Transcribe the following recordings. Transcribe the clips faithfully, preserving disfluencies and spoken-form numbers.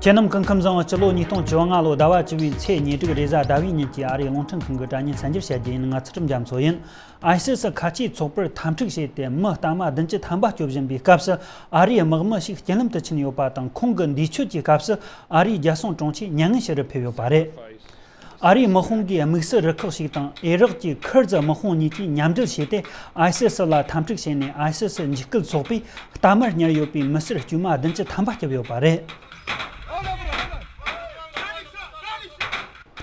ཁྱེད་རྣམས་སྐུ་ཁམས་བཟང་། སྤྱི་ལོ་ཉིས་སྟོང་བཅོ་ལྔ་ལོ་ཟླ་བ་བཅུ་བའི་ཚེས་ཉེར་དྲུག་རེས་གཟའ་ཟླ་བའི་ཉིན་གྱི་ཨ་རིའི་རླུང་འཕྲིན་ཁང་གི་དྲ་བརྙན་གསར་འགྱུར་བཤད་རྒྱུ་ཡིན། ང་ཚུལ་ཁྲིམས་རྒྱ་མཚོ་ཡིན། ཨའི་སི་སི་ཁ་ཆེའི་ཚོགས་པར་འཐབ་འཁྲུག་བྱས་ཏེ་མི་ལྟ་མ་བདུན་ཅུ་ཐམ་པ་སྐྱོབ་བཞིན་པའི་སྐབས་སུ། ཨ་རིའི་དམག་མི་ཞིག་རྐྱེན་ལམ་དུ་ཕྱིན་ཡོད་པ་དང་། ཁོང་གི་འདས་མཆོད་ཀྱི་སྐབས་སུ་ཨ་རིའི་རྒྱལ་སྲུང་དྲུང་ཆེ་མྱ་ངན་ཞུ་རུ་ཕེབས་ཡོད་པ་རེད། ཨ་རིའི་དམག་དཔུང་གིས་དམིགས་བསལ་རུ་ཁག་ཞིག་དང་ཨི་རག་གི་ཁུར་ཛི་དམག་དཔུང་གཉིས་ཀྱིས་མཉམ་འབྲེལ་བྱས་ཏེ། ཨའི་སི་སི་ལ་འཐབ་འཁྲུག་བྱས་ནས། ཨའི་སི་སི་འཇིགས་སྐུལ་ཚོགས་པས་རྟ་དམར་ཉར་ཡོད་པའི་མི་སེར་དཀྱུས་མ་བདུན་ཅུ་ཐམ་པ་སྐྱོབ་ཡོད་པ་རེད།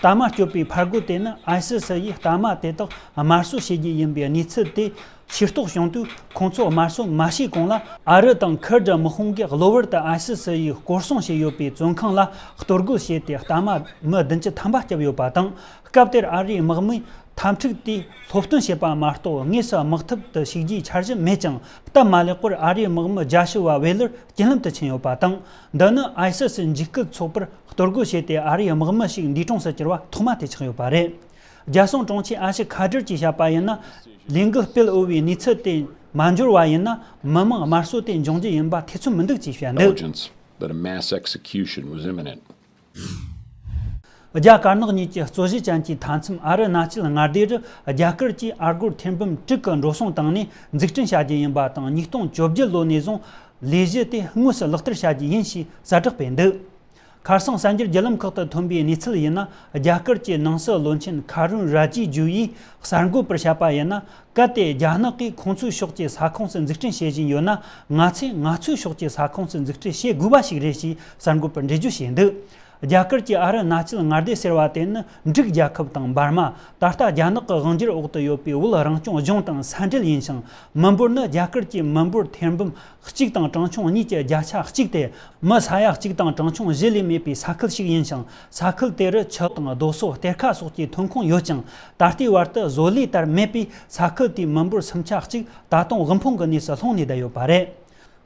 རྟ་དམར་སྐྱོབ་པའི་ཕར་རྒོལ་དེ་ནི། ཨའི་སི་སི་ཡིས་རྟ་དམར་དེ་དག་དམར་གསོད་བྱེད་རྒྱུ་ཡིན་པའི་གནས་ཚུལ་དེ་ཤེས་རྟོགས་བྱུང་དུས། ཁོང་ཚོ་དམར་གསོད་མ་བྱས་གོང་ལ། ཨ་རི་དང་ཁུར་ཛི་དམག་དཔུང་གིས་གློ་བུར་དུ་ཨའི་སི་སི་ཡིས་སྐོར་སྲུང་བྱས་ཡོད་པའི་བཙོན་ཁང་ལ་གཏོར་རྒོལ་བྱས་ཏེ། རྟ་དམར་མི་བདུན་ཅུ་ཐམ་པ་བསྐྱབས་ཡོད་པ་དང་། སྐབས་དེར་ཨ་རིའི་དམག་མིས་འཐབ་འཁྲུག་དེ་སློབ་སྟོན་བྱས་པ་མ་གཏོགས། དངོས་སུ་དམག་འཐབ་ཏུ་ཞུགས་རྒྱུའི་འཆར་གཞི་མེད་ཅིང་། སྟབས་མ་ལེགས་པར་ཨ་རིའི་དམག་མི་བརྒྱད་ཅུ་བ་བེ་ལར་རྐྱེན་ལམ་དུ་ཕྱིན་ཡོད་པ་དང་། འདི་ནི་ཨའི་སི་སི་འཇིགས་སྐུལ་ཚོགས་པར་གཏོར་རྒོལ་བྱས་ཏེ། ཨ་རིའི་དམག་མི་ཞིག་འདས་གྲོངས་སུ་གྱུར་བ་ཐོག་མ་དེ་ཆགས་ཡོད་པ་རེད། རྒྱལ་སྲུང་དྲུང་ཆེ་ཨ་ཤི་ཁ་ཏྲར་གྱིས་བཤད་པ་ཡིན་ན། ལས་འགུལ་སྤེལ་འོས་པའི་གནས་ཚུལ་དེ་མ་འབྱོར་བ་ཡིན་ན། མི་དམངས་དམར་གསོད་དེ་འབྱུང་རྒྱུ་ཡིན་པ་ཐེ་ཚོམ་མི་འདུག་ཅེས་བཤད་འདུག Intelligence that a mass execution was imminent. རྒྱ་དཀར་ནག་གཉིས་ཀྱི་རྩོད་གཞི་ཅན་གྱི་མཐའ་མཚམས་ཨ་རི་གནའ་སྐྱེལ་མངའ་སྡེ་རུ་རྒྱ་གར་གྱིས་ཨ་སྒོར་ཐེར་འབུམ་དྲུག་གི་འགྲོ་སོང་བཏང་ནས་འཛུགས་སྐྲུན་བྱ་རྒྱུ་ཡིན་པ་དང་། ཉིས་སྟོང་བཅོ་བརྒྱད་ལོ་ནས་བཟུང་ལས་གཞི་དེ་དངོས་སུ་ལག་བསྟར་བྱ་རྒྱུ་ཡིན་ཞེས་གསལ་བསྒྲགས་སྤེལ་འདུག་ཁ་སང་གསར་འགྱུར་བརྒྱུད་ལམ་ཁག་ཏུ་ཐོན་པའི་གནས་ཚུལ་ཡིན་ན། རྒྱ་གར་གྱི་ནང་སྲིད་བློན་ཆེན་ཁ་རུན་ར་ཇི་ཇུ་ཡིས་གསར་འགོད་པར་བཤད་པ་ཡིན་ན། གལ་ཏེ་རྒྱ་ནག་གིས་ཁོང་ཚོའི་ཕྱོགས་ཀྱི་ས་ཁོངས་སུ་འཛུགས་སྐྲུན་བྱེད་བཞིན་ཡོད་ན། ང་ཚོས་ང་ཚོའི་ཕྱོགས་ཀྱི་ས་ཁོངས་སུ་འཛུགས་སྐྲུན་བྱེད་དགོས་པ་ཞིག་རེད་ཅེས་གསར་འགོད་པར་འགྲེལ་བརྗོད་བྱས་འདུག་རྒྱ་གར་གྱི་ཨ་རི་གནའ་སྐྱེལ་མངའ་སྡེ་ཟེར་བ་དེ་ནི་འབྲུག་རྒྱལ་ཁབ་དང་འབར་མ། ད་ལྟ་རྒྱ་ནག་གི་དབང་སྒྱུར་འོག་ཏུ་ཡོད་པའི་བོད་རང་སྐྱོང་ལྗོངས་དང་ས་འབྲེལ་ཡིན་ཞིང་། མི་འབོར་ནི་རྒྱ་གར་གྱི་མི་འབོར་ཐེར་འབུམ་གཅིག་དང་གྲངས་ཆུང་གཉིས་ཀྱི་བརྒྱ་ཆ་གཅིག་སྟེ། མི་ས་ཡ་གཅིག་དང་གྲངས་ཆུང་བཞི་ལས་མེད་པའི་ས་ཁུལ་ཞིག་ཡིན་ཞིང་། ས་ཁུལ་དེ་རུ་ཆུ་དང་རྡོ་སོལ་གཏེར་ཁ་སོགས་ཀྱི་ཐོན་ཁུངས་ཡོད་ཅིང་། ད་ལྟའི་བར་དུ་བཟོ་ལས་དར་མེད་པས། ས་ཁུལ་དེའི་མི་འབོར་སུམ་ཆ་གཅིག་ད་དུང་དབུལ་ཕོངས་ཀྱི་གནས་སུ་ལྷུང་ནས་བསྡད་ཡོད་པ་རེད།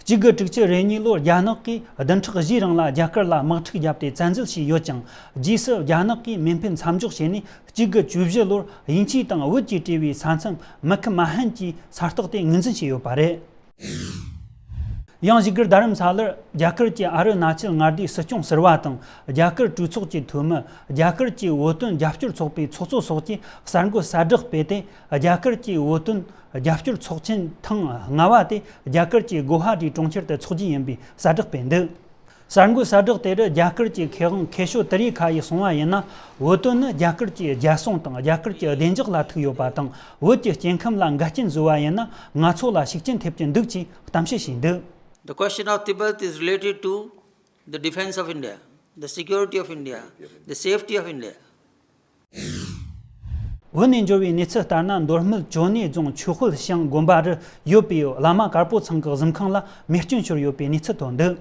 གཅིག་དགུ་དྲུག་ཅུ་རེ་གཉིས་ལོར་རྒྱ་ནག་གིས་བདུན་ཕྲག་བཞིའི་རིང་ལ་རྒྱ་གར་ལ་དམག་འཁྲུག་བརྒྱབ་སྟེ་བཙན་འཛུལ་བྱས་ཡོད་ཅིང་། རྗེས་སུ་རྒྱ་ནག་གིས་མེ་འཕེན་མཚམས་འཇོག་བྱས་ནས། གཅིག་དགུ་བཅུ་བཞི་ལོར་དབྱིན་ཇི་དང་བོད་ཀྱིས་སྤྲས་པའི་ས་མཚམས་མི་ཁི་མ་ཧན་གྱི་ས་ཐོག་དེ་ངོས་འཛིན་བྱས་ཡོད་པ་རེད། ཡང་བཞུགས་སྒར་རྡ་རམ་ས་ལར་རྒྱ་གར་གྱི་ཨ་རི་གནའ་སྐྱེལ་མངའ་སྡེའི་སྲིད་སྐྱོང་ཟུར་པ་དང་། རྒྱ་གར་གྲོས་ཚོགས་ཀྱི་འཐུས་མི། རྒྱ་གར་གྱི་བོད་དོན་རྒྱབ་སྐྱོར་ཚོགས་པའི་ཚོགས་གཙོ་སོགས་ཀྱིས་གསར་འགོད་གསལ་བསྒྲགས་སྤེལ་ཏེ། རྒྱ་གར་གྱི་བོད་དོན་རྒྱབ་སྐྱོར་ཚོགས་ཆེན་ཐེངས་ལྔ་བ་དེ་རྒྱ་གར་གྱི་གོ་ཧ་ཊི་གྲོང་ཁྱེར་དུ་འཚོགས་རྒྱུ་ཡིན་པའི་གསལ་བསྒྲགས་སྤེལ་འདུག་གསར་འགོད་གསལ་བསྒྲགས་དེ་རུ་རྒྱ་གར་གྱི་མཁས་དབང་ཁེ་ཤོ་ཏི་རི་ཁ་ཡིས་གསུངས་པ་ཡིན་ན། བོད་དོན་ནི་རྒྱ་གར་གྱི་རྒྱལ་སྲུང་དང་རྒྱ་གར་གྱི་བདེ་འཇགས་ལ་ཐུག་ཡོད་པ་དང་། བོད་ཀྱི་སྐྱེ་ཁམས་ལ་འགལ་རྐྱེན་བཟོས་པ་ཡིན་ན། ང་ཚོ་ལ་ཤུགས་རྐྱེན་ཐེབས་ཀྱི་འདུག་ཅེས་གཏམ་བཤད་བྱས་འདུག The question of Tibet is related to the defense of India, the security of India, the safety of India. བོད་ནས་འབྱོར་བའི་གནས་ཚུལ་ལྟར་ན། མདོ་སྨད་ཅོ་ནེ་རྫོང་ཆོས་དཔལ་ཤང་དགོན་པ་རུ་ཡོད་པའི་བླ་མ་དཀར་པོ་ཚང་གི་གཟིམ་ཁང་ལ་མེ་སྐྱོན་ཤོར་ཡོད་པའི་གནས་ཚུལ་ཐོན་འདུག་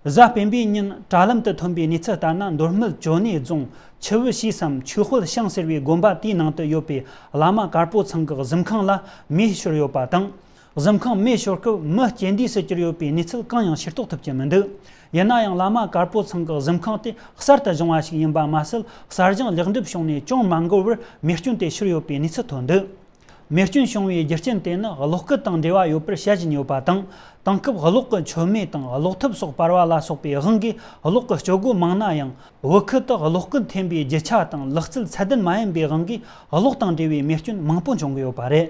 གཟའ་སྤེན་པའི་ཉིན་དྲ་ལམ་དུ་ཐོན་པའི་གནས་ཚུལ་ལྟར་ན། མདོ་སྨད་ཅོ་ནེ་རྫོང་ཆུ་བོ་ཕྱེད་སམ་ཆོས་དཔལ་ཤང་ཟེར་བའི་དགོན་པ་དེའི་ནང་དུ་ཡོད་པའི་བླ་མ་དཀར་པོ་ཚང་གི་གཟིམ་ཁང་ལ་མེ་ཤོར་ཡོད་པ་དང་། གཟིམ་ཁང་མེ་ཤོར་སྐབས་མི་རྐྱེན་འདས་སུ་གྱུར་ཡོད་པའི་གནས་ཚུལ་གང་ཡང་ཤེས་རྟོགས་ཐུབ་ཀྱི་མི་འདུག་ཡིན་ན་ཡང་། བླ་མ་དཀར་པོ་ཚང་གི་གཟིམ་ཁང་དེ་གསར་དུ་བཞེངས་པ་ཞིག་ཡིན་པ་མ་ཟད། གསར་བཞེངས་ལེགས་འགྲུབ་བྱུང་ནས་ཅུང་མ་འགོར་བར་མེ་སྐྱོན་དེ་ཤོར་ཡོད་པའི་གནས་ཚུལ་ཐོན་འདུག་མེ་སྐྱོན་བྱུང་བའི་རྒྱུ་རྐྱེན་དེ་ནི་གློག་སྐུད་དང་འབྲེལ་བ་ཡོད་པར་བཤད་བཞིན་ཡོད་པ་དང་། དེང་སྐབས་གློག་གི་མཆོད་མེ་དང་གློག་ཐབ་སོགས་སྤར་བ་ལ་སོགས་པའི་དབང་གིས་གློག་གི་སྤྱོད་སྒོ་མང་ན་ཡང་། བོད་ཁུལ་དུ་གློག་སྐུད་འཐེན་པའི་རྒྱུ་ཆ་དང་ལག་རྩལ་ཚད་ལྡན་མ་ཡིན་པའི་དབང་གིས། གློག་དང་འབྲེལ་བའི་མེ་སྐྱོན་མང་པོ་འབྱུང་གི་ཡོད་པ་རེད།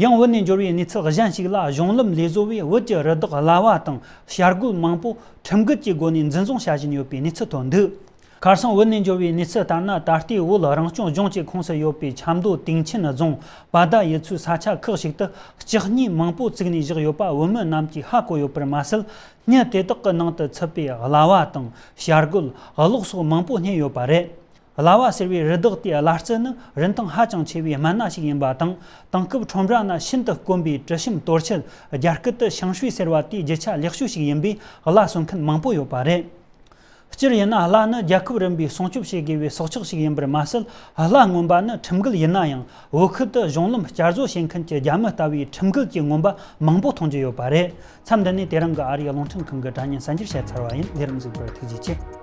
ཡང་བོད་ནས་འབྱོར་བའི་གནས་ཚུལ་གཞན་ཞིག་ལ། གཞུང་ལམ་ལས་བཟོ་བས་བོད་ཀྱི་རི་དྭགས་གླ་བ་དང་བྱ་རྒོད་མང་པོ་ཁྲིམས་འགལ་གྱི་སྒོ་ནས་འཛིན་བཟུང་བྱ་བཞིན་ཡོད་པའི་གནས་ཚུལ་ཐོན་འདུག་ཁ་སང་བོད་ནས་འབྱོར་བའི་གནས་ཚུལ་ལྟར་ན། ད་ལྟའི་བོད་རང་སྐྱོང་ལྗོངས་ཀྱི་ཁོངས་སུ་ཡོད་པའི་ཆབ་མདོ་སྟེང་ཆེན་རྫོང་པ་ད་ཡུལ་ཚོའི་ས་ཆ་ཁག་ཞིག་ཏུ་ལྕགས་སྨྱུག་མང་པོ་བཙུགས་ནས་བཞག་ཡོད་པ་བོད་མི་རྣམས་ཀྱིས་ཧ་གོ་ཡོད་པར་མ་ཟད། སྨྱུག་དེ་དག་གི་ནང་དུ་ཚུད་པའི་གླ་བ་དང་བྱ་རྒོད། གློག་སོགས་མང་པོ་རྙེད་ཡོད་པ་རེད། གླ་བ་ཟེར་བའི་རི་དྭགས་དེའི་གླ་རྩི་ནི་རིན་ཐང་ཧ་ཅང་ཆེ་བའི་སྨན་སྣ་ཞིག་ཡིན་པ་དང་། དེང་སྐབས་ཁྲོམ་ར་ན་ཤིན་ཏུ་དཀོན་པའི་དྲི་ཞིམ་གཏོར་ཆེད། རྒྱ་སྐད་དུ་ཤིང་ཤུའི་ཟེར་བ་དེའི་རྒྱུ་ཆ་ལེགས་ཤོས་ཤིག་ཡིན་པས་གླ་གསོད་མཁན་མང་པོ་ཡོད་པ་རེད། སྤྱིར་ཡིན་ན། གླ་ནི་རྒྱལ་ཁབ་རིམ་པས་སྲུང་སྐྱོབ་བྱེད་དགོས་པའི་སྲོག་ཆགས་ཤིག་ཡིན་པར་མ་ཟད། གླ་རྔོན་པ་ནི་ཁྲིམས་འགལ་ཡིན་ན་ཡང་། བོད་ཁུལ་དུ་གཞུང་ལམ་བསྐྱར་བཟོ་བྱེད་མཁན་གྱི་རྒྱ་མི་ལྟ་བུའི་ཁྲིམས་འགལ་གྱི་རྔོན་པ་མང་པོ་མཐོང་རྒྱུ་ཡོད་པ་རེད། མཚམས་འདི་ནས་དེ་རིང་གི་ཨ་རིའི་རླུང་འཕྲིན་ཁང་གི་དྲ་བརྙན་གསར་འགྱུར་བཤད་ཚར་བ་ཡིན། ལས་རིམ་གཟིགས་པར་ཐུགས་རྗེ་ཆེ།